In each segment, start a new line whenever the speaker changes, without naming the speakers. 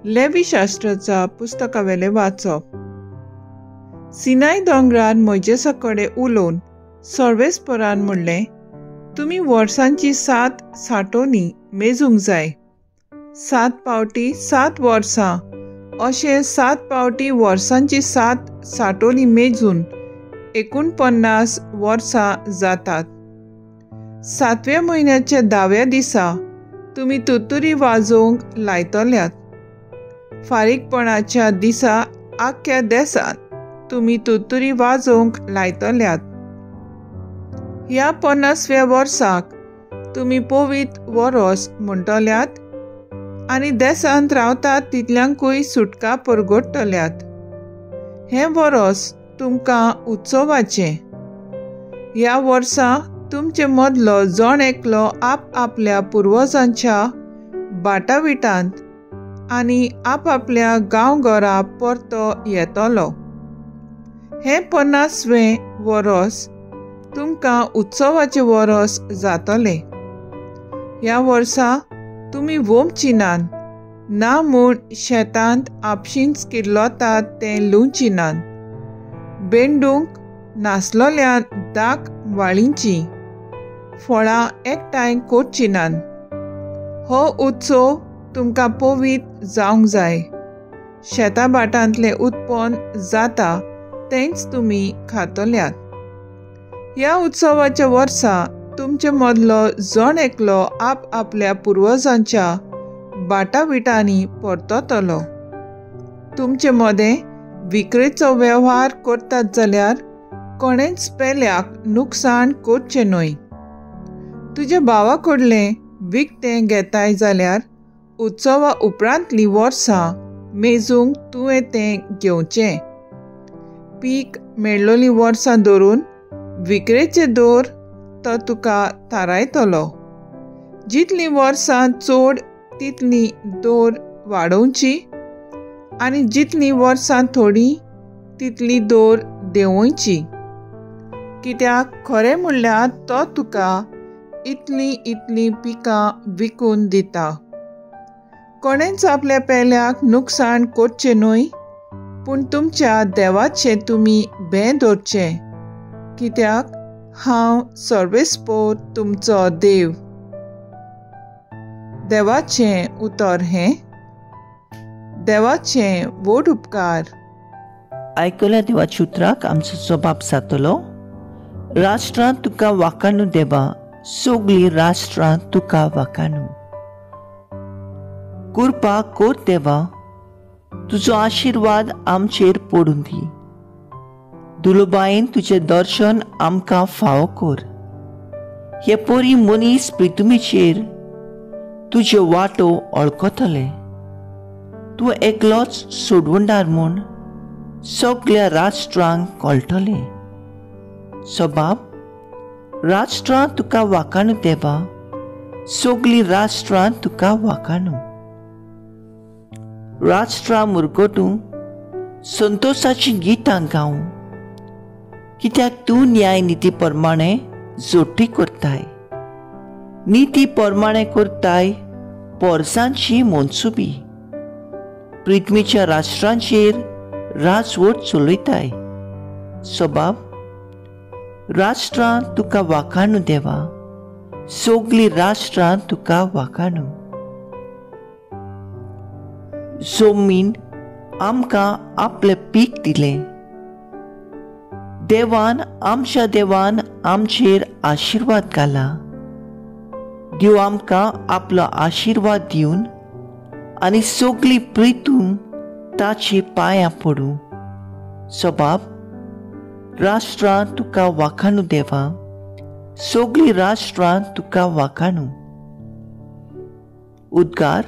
Levy शास्त्राच्या पुस्तकावेलें वाचप. सिनाय दोंगरार मोयजेसा कडेन उलोवन सर्वेस्परान म्हणलें, तुमी वर्सांची 7 साठोनी मेजूंक जाय. 7 पावटी 7 वर्सां अशें 7 पावटी वर्सांची 7 साठोनी मेजून 49 वर्सां जातात. 7व्या म्हयन्याच्या 10व्या दिसा तुमी तुतुरी वाजोवंक लायतल्यात. फारीकपणाच्या दिसा आख्ख्या देसांत तुमी तुतुरी वाजोवंक लायतल्यात. ह्या 50व्या वर्साक तुमी पवित्र वरोस म्हणटल्यात आनी देसांत रावतात तितल्यांकूय सुटका परगटतल्यात. हें वरोस तुमकां उत्सवाचें. ह्या वर्सा तुमचे मदलो जण एकलो आपआपल्या पुर्वजांच्या बाटाविटांत आनी आपआपल्या गांवघरा परतो येतलो. हें 50वें वरोस तुमकां उत्सवाचें वरोस जातलें. ह्या वर्सा तुमी वोमची नात, ना म्हूण शेतांत आपशींच किल्लतात तें लुवची नात. बेंडूंक नासलोल्या दाक वाळींची फळां एकठांय करची नात. हो उत्सव तुमकां पवित्र जावंक जाय. शेता भाटांतलें उत्पन्न जाता तेंच तुमी खातल्यात. ह्या उत्सवाच्या वर्सा तुमचे मदलो जण एकलो आपआपल्या पुर्वजांच्या बाटाविटांनी परततलो. तुमचे मदें विक्रेचो वेव्हार करतात जाल्यार कोणेंच पेल्याक नुकसाण करचें न्हय. तुज्या भावा कडलें विकतें घेताय जाल्यार उत्सवा उपरांतलीं वर्सां मेजूंक तुवें तें घेवचें. पीक मेळ्ळोलीं वर्सां धरून विक्रेचे दर तो तुका थारायतलो. जितलीं वर्सां चड तितली दर वाडोवची आनी जितलीं वर्सां थोडीं तितली दर देंवोवची. कित्याक खरें म्हणल्यार तो तुका इतलीं इतलीं पिकां विकून दिता. कोणेंच आपल्या पेल्याक नुकसाण करचें न्हय, पूण तुमच्या देवाचें तुमी भें दवरचें, कित्याक हांव सर्वेस्पोर तुमचो देव. देवाचें उतर हें. देवाचें व्हड उपकार.
आयकल्या देवाच्या उतराक आमचो जबाब जातलो. राष्ट्रां तुका वाकाणू देवा, सगळीं राष्ट्रां तुका वाकाणू. कृपा कर देवा, तुजो आशिर्वाद आमचेर पडून दी. दुलबायेन तुजें दर्शन आमकां फावो कर. हे परी मनीस पृथ्वीचेर तुज्यो वाटो वळखतले. तूं एकलोच सोडवणदार म्हूण सगळ्या राष्ट्रांक कळटलें. सबाब, राष्ट्रां तुका वाकाणू देवा, सगळीं राष्ट्रां तुका वाकाणू. राष्ट्रां मुरगटूं संतोषाचीं गितां गावूं, कित्याक तूं न्याय निती प्रमाणे जोटी करताय. निती प्रमाणे करताय पोरसांची मनसुबी. पृथ्वीच्या राष्ट्रांचेर राजवट चलयताय. सबाब, राष्ट्रां तुका वाकाणू देवा, सगळीं राष्ट्रां तुका वाकाणू. जमीन आमकां आपलें पीक दिलें. देवान आमच्या देवान आमचेर आशिर्वाद घाला. देव आमकां आपलो आशिर्वाद दिवन आनी सगळीं प्रितून ताचे पांयां पडूं. सबाब, राष्ट्रां तुका वाखाणू देवा, सगळीं राष्ट्रां तुका वाखाणू. उद्गार.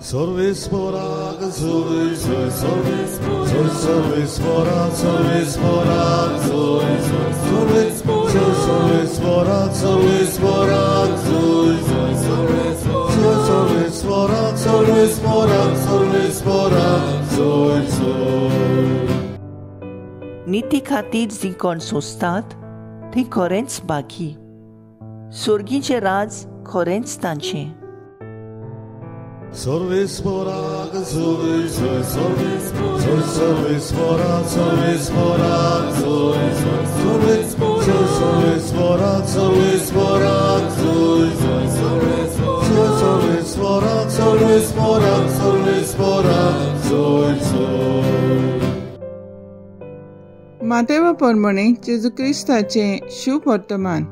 सर्वेस्पराक जोय जोय, सर्वेस्पराक सर्वेस्पराक जोय जोय, सर्वेस्पराक सर्वेस्पराक जोय जोय, सर्वेस्पराक सर्वेस्पराक सर्वेस्पराक जोय जोय.
निती खातीर जी कोण सोंसतात ती खरेंच बाकी. सोर्गीचें राज खरेंच तांचें.
सर्वेस्पराक जोय जोय, सर्वेस्पराक सर्वेस्पराक जोय जोय, सर्वेस्पराक सर्वेस्पराक जोय जोय, सर्वेस्पराक सर्वेस्पराक सर्वेस्पराक जोय जोय.
मातेवा प्रमाणे जेजू क्रिस्ताचें शुभ वर्तमान.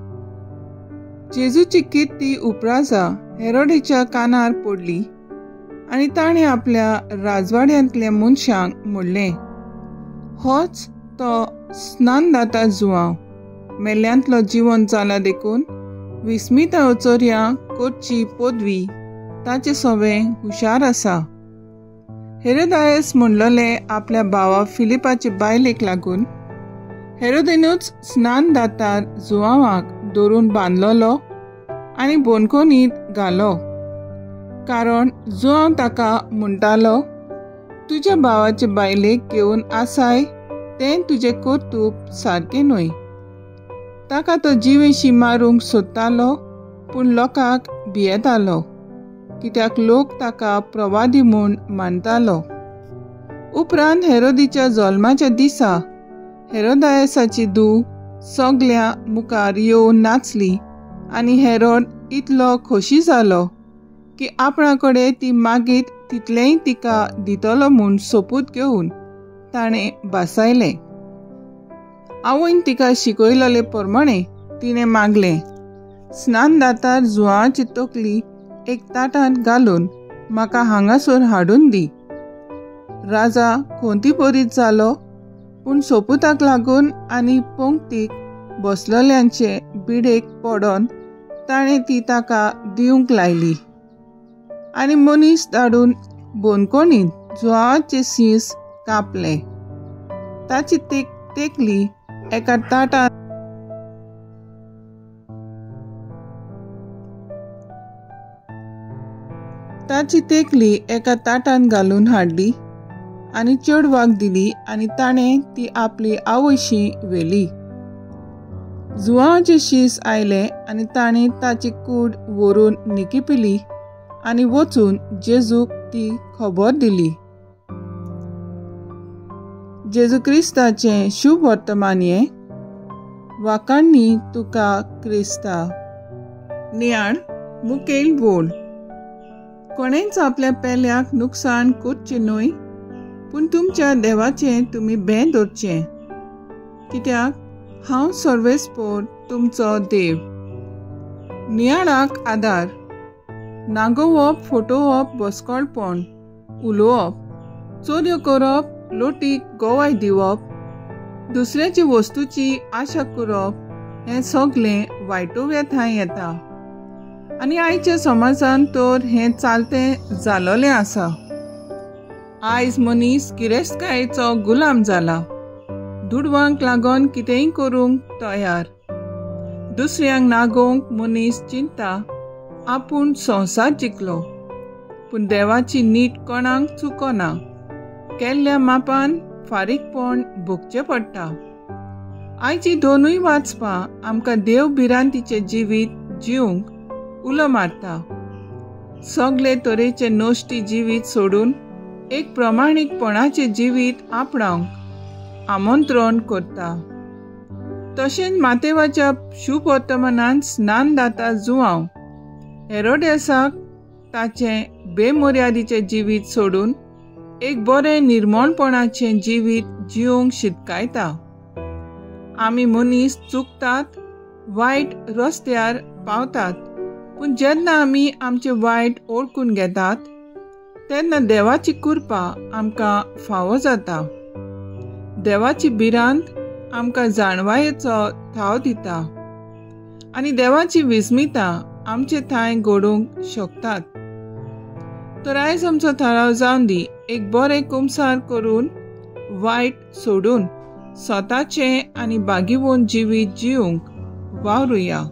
जेजूची किर्ती उपराजा हेरोडेच्या कानार पडली आनी ताणें आपल्या राजवाड्यांतल्या मनशांक म्हणलें, होच तो स्नानदाता जुआंव मेल्ल्यांतलो जिवन जाला देखून विस्मिता अचोर्या करची पदवी ताचे सवें हुशार आसा. हेरोदायस म्हणलोले आपल्या भावा फिलिपाचे बायलेक लागून हेरोदेनूच स्नानदातार जुआंवाक धरून बांदलोलो आनी बोनकोनीत घालो, कारण जुआंव ताका म्हणटालो, तुज्या भावाचे बायलेक घेवन आसाय तें तुजें कर्तूब सारकें न्हय. ताका तो जिवेशी मारूंक सोदतालो, पूण लोकांक भियेतालो, कित्याक लोक ताका प्रवादी म्हूण मानतालो. उपरांत हेरोदीच्या जल्माच्या दिसा हेरोदायसाची धूव सगल्या मुखार येवन नाचली आनी हेरोद इतलो खोशी जालो की आपणा कडेन ती मागीत तितलेंय तिका दितलो म्हूण सोपूत घेवन ताणें भासायलें. आवयन तिका शिकयलेले प्रमाणे तिणें मागलें, स्नानदातार जुआंची तकली एक ताटांत घालून म्हाका हांगासर हाडून दी. राजा खोंतीपरीत जालो, पूण सोपुताक लागून आनी पंक्तीक बसलेल्यांचे बिडेक पडोन ताणें ती ताका दिवंक लायली आनी मनीस धाडून बोनकोणीत जुआंचे शीस कापले. ताची तेकली एका ताटांत ताची तेकली एका ताटांत घालून हाडली आनी चेडवाक दिली आनी ताणें ती आपली आवयशी व्हेली. जुआंचे शीस आयले आनी ताणें ताची कूड व्हरून निकिपिली आनी वचून जेजूक ती खबर दिली. जेजू क्रिस्ताचें शुभ वर्तमान हें. वाकांनी तुका क्रिस्ता. नियाळ मुखेल बोल. कोणेंच आपल्या पेल्याक नुकसान करचें न्हय, पूण तुमच्या देवाचें तुमी भें दवरचें, कित्याक हांव सर्वेस्पोर तुमचो देव. नियाळाक आदार. नागोवप, फटोवप, बसकोळपण उलोवप, चोरयो करप, लोटीक गोवाय दिवप, दुसऱ्याची वस्तूची आशा करप हें सगळें वायटोव्या थंय येता आनी आयच्या समाजान तर हें चालतें जालोलें आसा. आयज मनीस गिरेस्तकायेचो गुलाम जाला, दुडवांक लागून कितेंय करूंक तयार. दुसऱ्यांक नागोवंक मनीस चिंता आपूण संवसार जिखलो, पूण देवाची नीट कोणाक चुकना. केल्ल्या मापान फारीकपण भोगचें पडटा. आयची दोनूय वाचपां आमकां देव भिरांतीचें जिवीत जिवंक उलो मारता. सगळे तरेचे नश्टी जिवीत सोडून एक प्रमाणीकपणाचें जिवीत आपणावंक आमंत्रण करता. तशेंच मातेवाच्या शुभ वर्तमानान स्नानदाता जुआंव हेरोडेसाक ताचें बेमर्यादीचें जिवीत सोडून एक बरें निर्मणपणाचें जिवीत जिवंक शिटकायता. आमी मनीस चुकतात, वायट रस्त्यार पावतात, पूण जेन्ना आमी आमचें वायट ओळखून घेतात तेन्ना देवाची कृपा आमकां फावो जाता. देवाची भिरांत आमकां जाणवायेचो थाव दिता आनी देवाची विस्मिता आमचे थांय घडोवंक शकतात. तर आयज आमचो थाराव जावन दी, एक बरें कुमसार करून वायट सोडून स्वताचें आनी बागीवोन जिवीत जिवंक वावरुया.